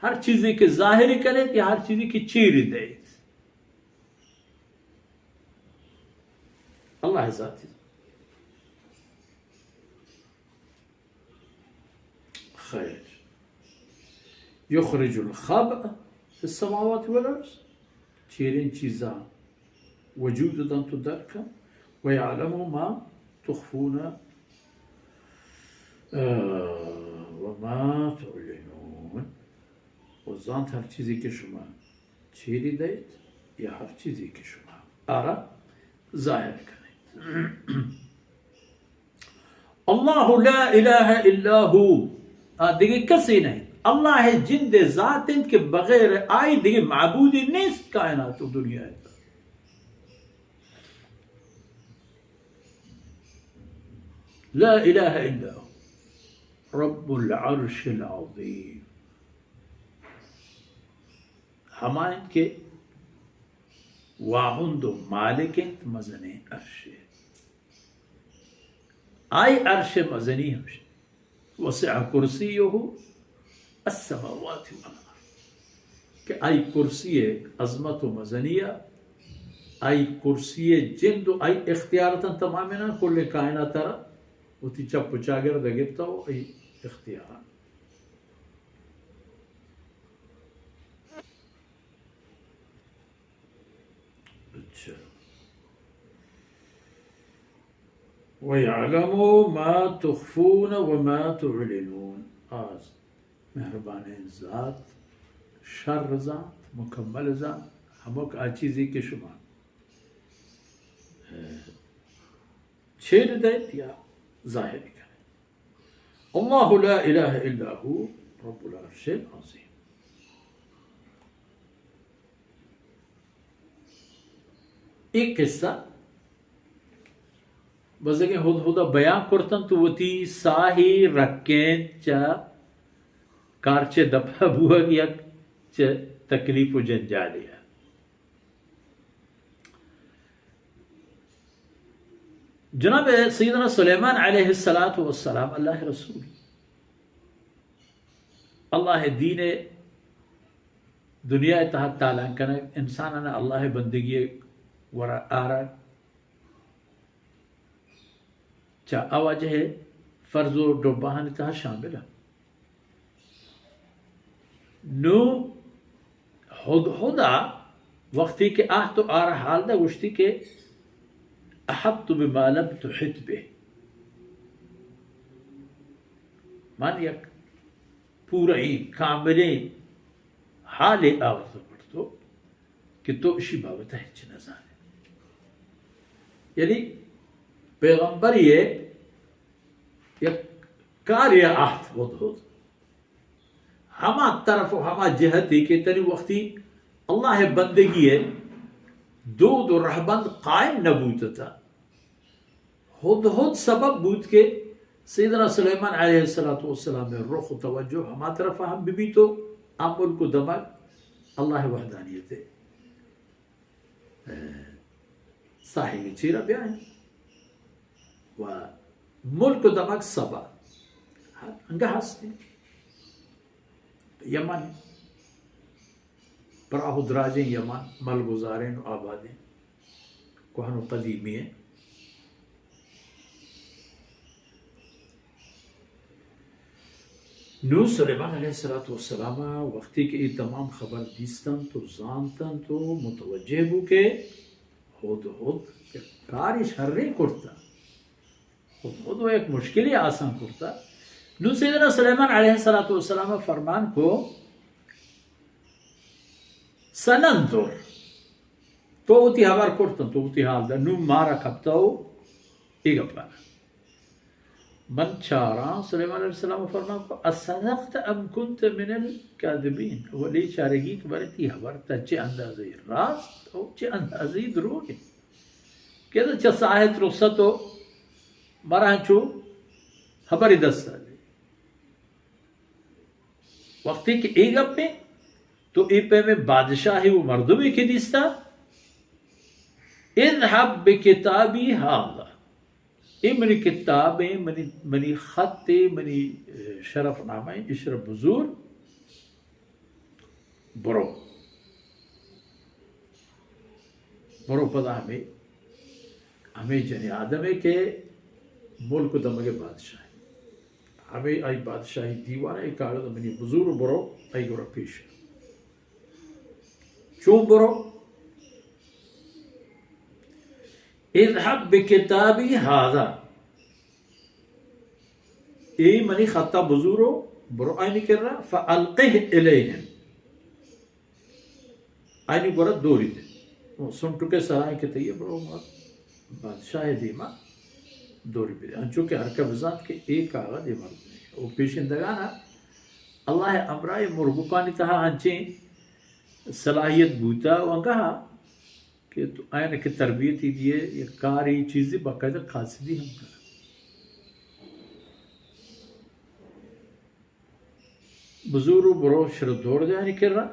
ہر چیزے کہ ظاہر کنیت یا ہر چیزے کہ چیری دئیت، اللہ ذاتی۔ خیر۔ یخرج الخبء فی السماوات والارض، چیریں چیزاں وجود دنت و در کنت، و یعلم ما تخفون، آ، و ما تعلنون، و زانت ہر چیزے کہ شما چیری دئیت یا ہر چیزے کہ شما آرا ظاہر کنیت۔ اللہ لا الہ الا ہو، آ دگہ کسے نہ انت۔ اللہ جند ذات انت کہ بغیر آئی دگہ معبودی نیست کائنات و دنیا ء۔ لا الہ الا ہو رب العرش العظیم۔ ہما انت کہ واہند و مالک انت مزنیں عرش ء۔ آئی عرش مزنی ہمش وسع کرسیہ السماوات والارض، کہ آئی کرسی عظمت و مزنی ء، آئی کرسی جند و آئی اختیارتاں تمامیناں کل کائنات را وتی چپ و چاگرد گپتا و آئی اختیاران۔ اچھا۔ ویعلم ما تخفون وما تعلنون۔ آ مہربانیں ذات شر زانت، مکمل زانت، ہمک آ چیزے کہ شما، اے، چھیڑ دئیت یا ظاہر کنیت۔ اللہ لا الہ الا ہو رب العرش العظیم۔ اے قصہ بزگیں ہدہد ء بیان کرتنت و وتی ساہی رکینت چہ کارچے دپا بوگ یک چہ تکلیف و جنجالے ء۔ جناب سیدنا سلیمان علیہ الصلوۃ والسلام، اللہ رسول، اللہ دین دنیا تہا تالان کنگ، انسانان اللہ بندگی ورا آرگ، چہ آ واجہ فرض و ڈبہانی تہا شامل انت۔ نوں ہدہدا وقتی کہ آہت و آرا حال دا، گوشتی کہ احطت بما لم تحط به، من یک پورئیں، کاملیں حالے آورت پر تو کہ تو اشی بابت ہچ نہ زانے۔ یعنی پیغمبری یک کارے آہت ہدہد، ہما طرف و ہما جہتی کہ تنی وقتی اللہ بندگی دود و رہبند قائم نہ بوتتا، ہدہد سبب بوت کہ سیدنا سلیمان علیہ الصلوۃ والسلام رخ و توجہ ہما طرف ہم ببیت و آ ملک و دمگ اللہ وحدانیت ساہگ چیرا بیائیں و ملک و دمگ سبا انگہ ہستیں یمن، پراہ و دراجیں یمن، ملگزاریں و آبادیں، کوہن و قدیمی ایں۔ نوں سلیمان علیہ الصلوۃ والسلام وقتی کہ اے تمام خبر دیستنت و زانتنت و متوجہ بو کہ ہدہد یک کاری شریں کرتا، ہدہد و یک مشکلی آسان کرتا۔ نوں سیدنا سلیمان علیہ الصلوۃ والسلام فرمان کو، سننظر، تو وتی ہبر کرتن، تو وتی حال دہ، نوں مارا کپتو اے گپانا۔ من چاراں، سلیمان علیہ السلام فرمان کو، اصدقت ام کنت من الکاذبین، ولی چارگی کہ بارے تی ہبر تا چہ اندازے راست او چہ اندازے دروگ انت۔ کہ چہ ساہت رخصت و مراں چو ہبری دست آلی۔ وقتی کہ اے گپیں تو اے پیمیں بادشاہی و مردمی کہ دیستا، اذهب بکتابی هذا، اے منی کتابیں، منی، منی خطیں، منی، اے، شرف نامیں، اشرا بزور۔ برو، برو پدا ہمے، ہمے جنی آدمے کہ ملک و دمگ بادشاہ، ہمے آئی بادشاہی دیوان، اے کاغذ منی بزور و برو آئی گورا پیش۔ چون برو؟ اذهب بکتابی هذا، اے منی خطا بزور و برو آئینی کرا، فالقه الیهم، آئینی گورا دوری دے۔ و سنٹکے سرائیں کہ تئی برو ما بادشاہ دیما دوری بدے، انچو کہ ہر کہ بزانت کہ اے کاغذ اے مردمے۔ و پیشندگانا اللہ امرائے مرگکانی تہا انچیں صلاحیت بوتا و انگہا کہ تو آئین کہ تربیتی دیے، یک کاری چیزی باقاعدہ قاصدی ہم کرا۔ بزور و برو شر دور دے آنی کرا،